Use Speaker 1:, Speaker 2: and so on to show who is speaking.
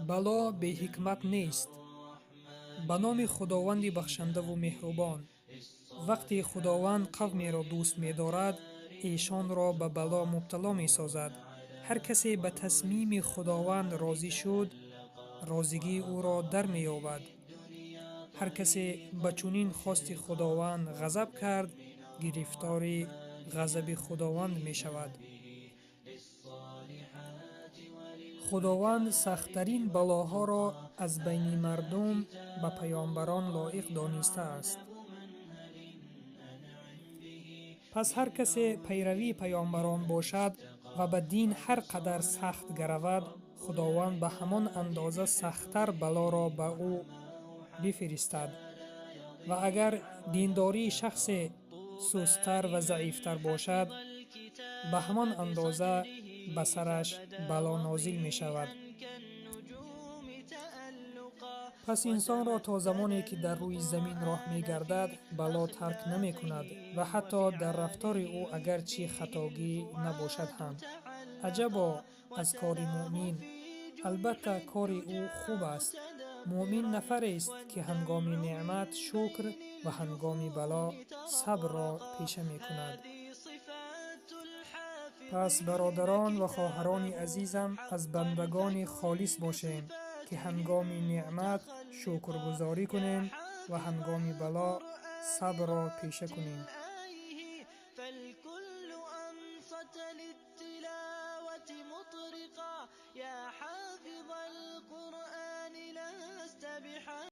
Speaker 1: Бало беҳикмат нест. Ба номи Худованди бахшандаву меҳрубон. Вақте Худованд қавмеро дӯст медорад, эшонро ба бало мубтало месозад. Ҳар касе ба тасмими Худованд розӣ шуд, розигии ӯро дар меёбад. Ҳар касе ба чунин хости Худованд ғазаб кард, гирифтори ғазаби Худованд мешавад. Худованд сахттарин балоҳоро аз байни мардум ба паёмбарон лоиқ донистааст. Пас ҳар касе пайравии паёмбарон бошад ва ба дин ҳар қадар сахт гаравад, Худованд ба ҳамон андоза сахттар балоро ба ӯ бифиристад. Ва агар диндории шахсе сусттар ва заифтар бошад, ба ҳамон андоза ба сараш бало нозил мешавад. Пас инсонро то замоне ки дар рӯи замин роҳ мегардад, бало тарк намекунад ва ҳатто дар рафтори ӯ агарчи хатогӣ набошад ҳам. Аҷабо аз кори муъмин! Албатта, кори ӯ хуб аст. Муъмин нафарест, ки ҳангоми неъмат шукр ва ҳангоми бало сабрро пеша мекунад. Пас бародарон ва хоҳарони азизам, аз бандагони холис бошем, ки ҳангоми неъмат шукргузорӣ кунем ва ҳангоми бало сабрро пеша кунем.